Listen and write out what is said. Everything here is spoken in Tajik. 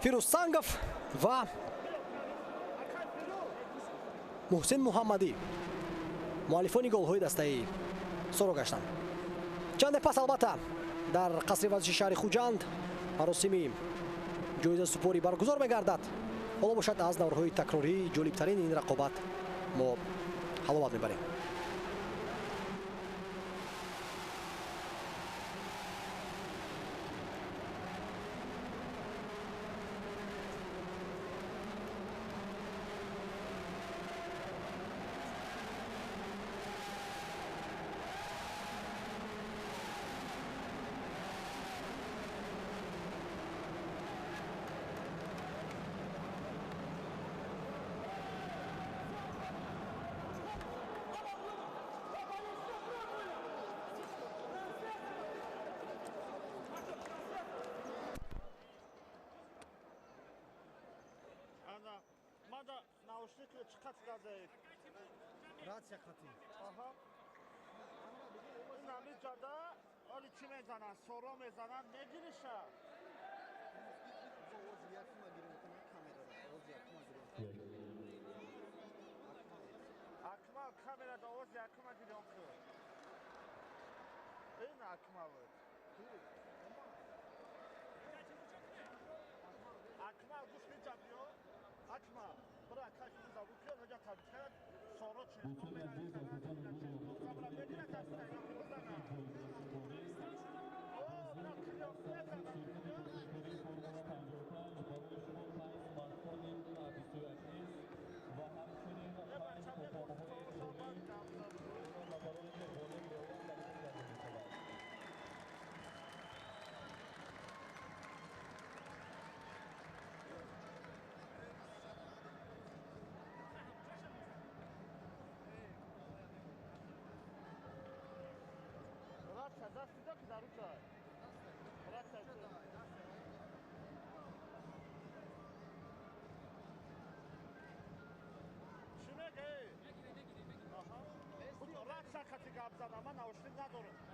Фирӯз Сангов ва Муҳсин Муҳаммадӣ муаллифони голҳои дастаи Соро гаштанд. Чанде пас албатта дар қасри варзиши шаҳри Хуҷанд маросими ҷоизасупорӣ баргузор мегардад. Ҳоло бошад, аз даврҳои такрории ҷолибтарини ин рақобат мо ҳаловат мебарем. Рация хати. Аҳа. Ин ҳамин ҷода оли чӣ мезананд? Соро мезананд, мегириша. Акмал камерада овоз якума гирён кун. Ин Акмал. Акмал гӯш меҷа биё. Акмал, бира каш биза букё, ҳаҷа табрик. Соро чемпион мегардад. Мегирад даста бизанад. О, бира клиён мезанад. Чӣ мегӯӣ? Рад сахати гап занам, ман наушник надорам.